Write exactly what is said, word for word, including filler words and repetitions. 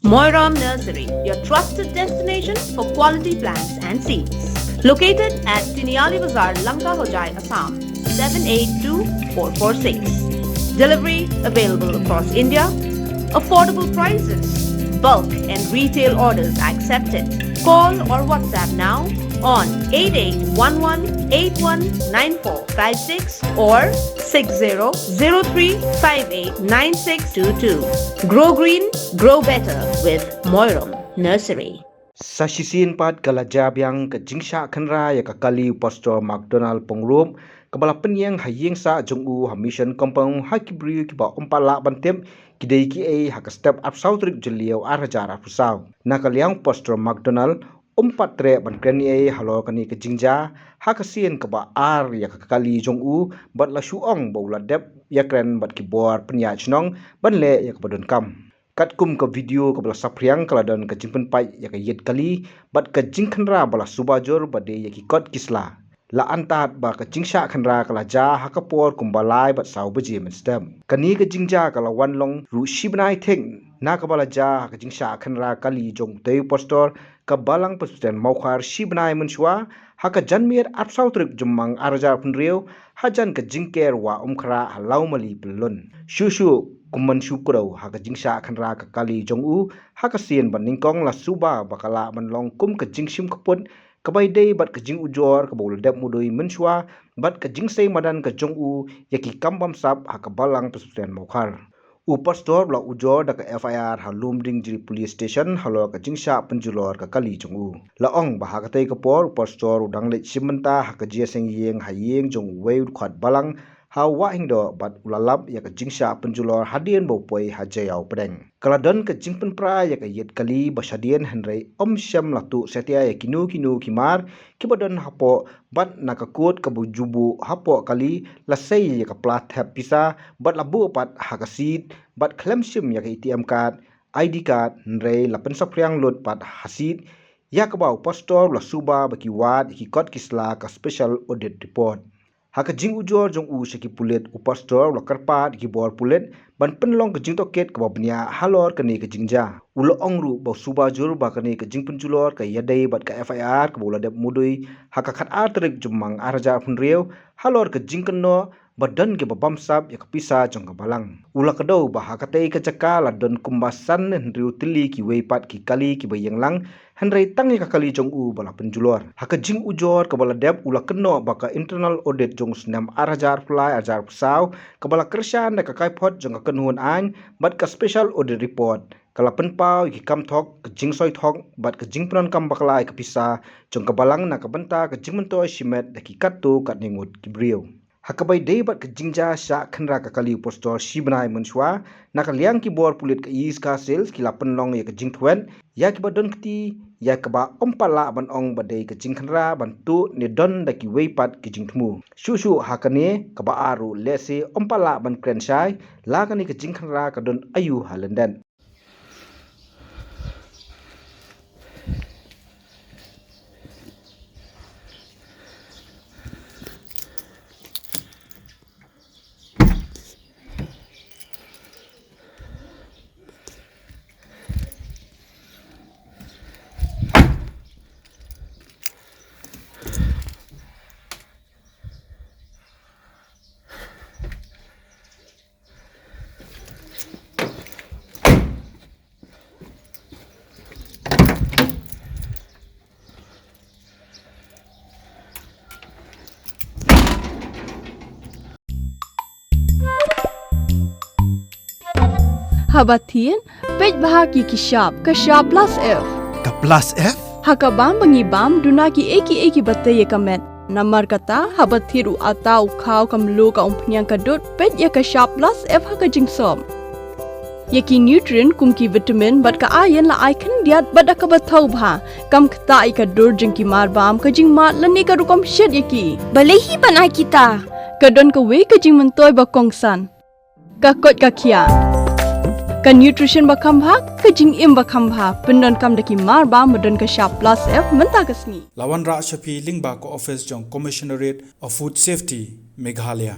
Moiram Nursery, your trusted destination for quality plants and seeds. Located at Tiniali Bazar, Lanka Hojai, Assam, seven eight two four four six. Delivery available across India. Affordable prices. Bulk and retail orders accepted. Call or WhatsApp now on eight eight one one eight one nine four five six or six zero zero three five eight nine six two two. Grow green, grow better with Moiram Nursery. Sa shisien pat ka la jia biang ka jingshah khynra ïa ka kali u Pastor McDonald Pyngrope, kaba la pynïeng ha ïing sah jong u ha Mission Compound ha ki briew kiba ym pat lah ban tip ki dei kiei ha ka step arphew saw tarik Jylliew ar hajar arphew saw. Na ka liang u Pastor McDonald um pat treh ban kren ei ei halor kane ka jingjia ha ka sien kaba ar ïa ka kali jong u, bad la shu ong ba u la dep ïakren bad ki bor pynïaid shnong ban leh ïa kaba donkam. Katkum ka video kaba la saphriang, ka la don ka jingpynpait ïa ka ïit kali bad ka jingkhynra ba la suba jur ba dei ïa ki kot ki sla. La antad ba ka jingshah khynra ka la jia ha ka por kumba lai bad saw baje mynstep. Kane ka jingjia ka la wan long ruh shi bnai thik na kaba la jia ha ka jingshah khynra kali jong utei u pastor ka Balang Presbyterian Mawkhar shi bnai mynshuwa, ha ka janmiet arphew saw tarik Jymmang ar hajar arphew hynriew, hajan ka jingker Wah Umkhrah ha Lawmali Pyllun. Shuh shuh kum ban shu kdew ha ka jingshah khynra ka kali jong u ha ka sien ba nyngkong, la suba ba ka lah ban long kum ka jingshim kput kaba ïadei bad ka jingujor kaba u la dep mudui mynshuwa bad ka jingsei madan ka jong u ïa ki kam bamsap ha ka Balang Presbyterian Mawkhar. U pastor u la ujor da ka F I R ha Lumdiengjri Police Station halor ka jingshah pynjulor ka kali jong u. La ong ba ha katei ka por u pastor u dang leit shim bynta ha ka jingïaseng ïing ha ïing jong uwei u dkhot balang ha Wahingdoh bad u la lap ïa ka jingshah pynjulor hadien ba u poi ha Jaïaw Pdeng. Ka la don ka jingpynpra ïa ka ïit kali ba shadien, hynrei ym shym la tuh satia ïa kino kino ki mar kiba don hapoh, bad na ka kot kaba ju buh hapoh kali la sei ïa ka pla thep pisa bad la buh pat ha ka seat, bad khlem shim ïa ka A T M card, I D card, hynrei la pynsaphriang lut pat ha seat ïa kaba u pastor u la suba ba ki wad ïa ki kot ki sla ka special audit report. Ha ka jingujor jong u sha ki pulit, u pastor u la kyrpad ïa ki bor pulit ban pynlong ka jingtohkit kaba bniah halor kane ka jingjia. U la ong ruh ba u suba jur ba kane ka jingpynjulor ka ïadei bad ka F I R kaba u la dep mudui ha ka khatar tarik Jymmang ar hajar arphew hynriew halor ka jingkynnoh ba don kiba bamsap ïa ka pisa jong ka balang. U la kdew ba ha katei ka jaka la don kumba san hynriew tylli kiwei pat ki kali kiba ïeng lang, hynrei tang ïa ka kali jong u ba la pynjulor. Ha ka jingujor kaba la dep, u la kynnoh ba ka internal audit jong u snem ar hajar arphew lai ar hajar arphew saw, kaba la kyrshan da ka kaiphod jong ka kynhun aiñ bad ka special audit report, ka la pynpaw ïa ki kam thok, ka jingsoi thok bad ka jingpyndonkam bakla ïa ka pisa jong ka balang na ka bynta ka jingmyntoi shimet da ki katto katne ngut ki briew. Ha kaba ïadei bad ka jingjia shah khynra ka kali u pastor shi bnai mynshuwa, na ka liang ki bor pulit ka East Khasi Hills ki la pynlong ïa ka jingthwet ïa kiba don kti ïa kaba ym pat lah ban ong ba dei ka jingkhynra ban tuh ne don da kiwei pat ki jingthmu. Shuh shuh ha kane kaba ar ruh, lehse ym pat lah ban kren shai la kane ka jingkhynra ka don aïu ha lyndet. Haba thied, peit bha ki ki shap, ka shap plus F. Ka plus F? Ha ka bam ba ngi bam, duna ki ei ki ei kiba tei ïa ka met. Namar kata, haba thied u atta, u khaw, ka mluh, ka umphniang, ka dud, peit ïa ka shap plus F ha ka jingsop. Ïa ki nutrient kum ki vitamin bad ka iron la ai khyndiat bad da kaba thaw bha. Kam ktah ïa ka dur jong ki mar bam, ka jingmad lane ka rukom shet ïa ki. Balei hi ban ai kita? Ka don kawei ka jingmyntoi ba kongsan. Ka koit ka khiah. Ka nutrition ba kham bha, ka jingim ba kham bha. Pyndonkam da ki mar bam ba don ka shap plus F mynta ka sngi. La wanrah sha phi lyngba ka office jong Commissionerate of Food Safety, Meghalaya.